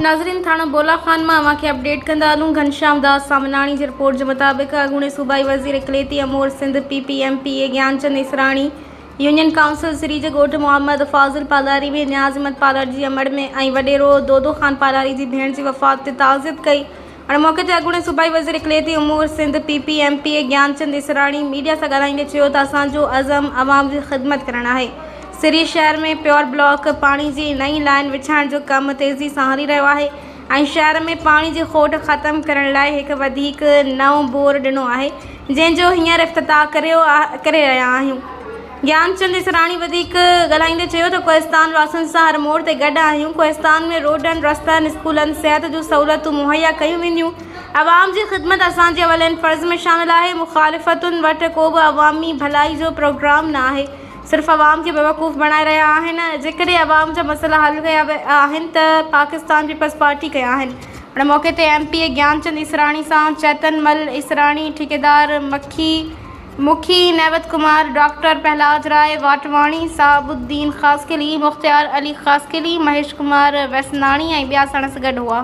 ناظرين ٿاڻو بولا خان مان اوهان کي اپڊيٽ ڪندا هلون گهنشام داس سامناڻي جي رپورٽ جي مطابق اڳوڻي صوبائي وزير اقليتي امور Sindh P P M P A Gianchand Israni union council Sri جي ڳوٺ محمد فاضل پالاري ۾ نياز احمد پالاري جي امڙ ۾ ۽ وڏيرو دودو خان پالاري جي ڀيڻ جي وفات تي تعزيت ڪئي ان موقعي تي اڳوڻي صوبائي وزير اقليتي امور Sindh P P M P A Gianchand Israni media سان ڳالهائيندي چيو ته اسان جو عزم عوام جي خدمت ڪرڻ آهي، سري شهر ۾ پيور بلاڪ پاڻي جي نئين لائين وڇائڻ جو ڪم تيزي سان هلي رهيو آهي ۽ شهر ۾ پاڻي جي کوٽ ختم ڪرڻ لاء هڪ وڌيڪ نئون بور ڏنو آهي جنهن جو هينئر افتتاح ڪري رهيا آهيون. گيانچند اسراڻي وڌيڪ ڳالهائيندي چيو ته ڪوهستان واسين سان هر موڙ تي گڏ آهيون، ڪوهستان ۾ روڊن، رستن، اسڪولن، صحت جون سهولتون مهيا ڪيون وينديون، عوام جي خدمت اسان جي اولين فرض ۾ شامل آهي، مخالفتن وٽ ڪو به عوامي ڀلائي جو پروگرام نه آهي، صرف عوام کي بيوقوف بڻائي رهيا آهن، جيڪڏهن عوام جا مسئلا حل ڪيا ويا آهن ته پاڪستان پيپلز پارٽي ڪيا آهن. ان موقعي تي M P A Gianchand Israni سان چيتن مل اسراڻي، ٺيڪيدار مکي، مکي نيوت ڪمار، ڊاڪٽر پهلاج راء واٽواڻي، صاحب الدين خاصخيلي، مختيار علي خاصخيلي، مهيش ڪمار ويسناڻي ۽ ٻيا ساڻس گڏ هئا.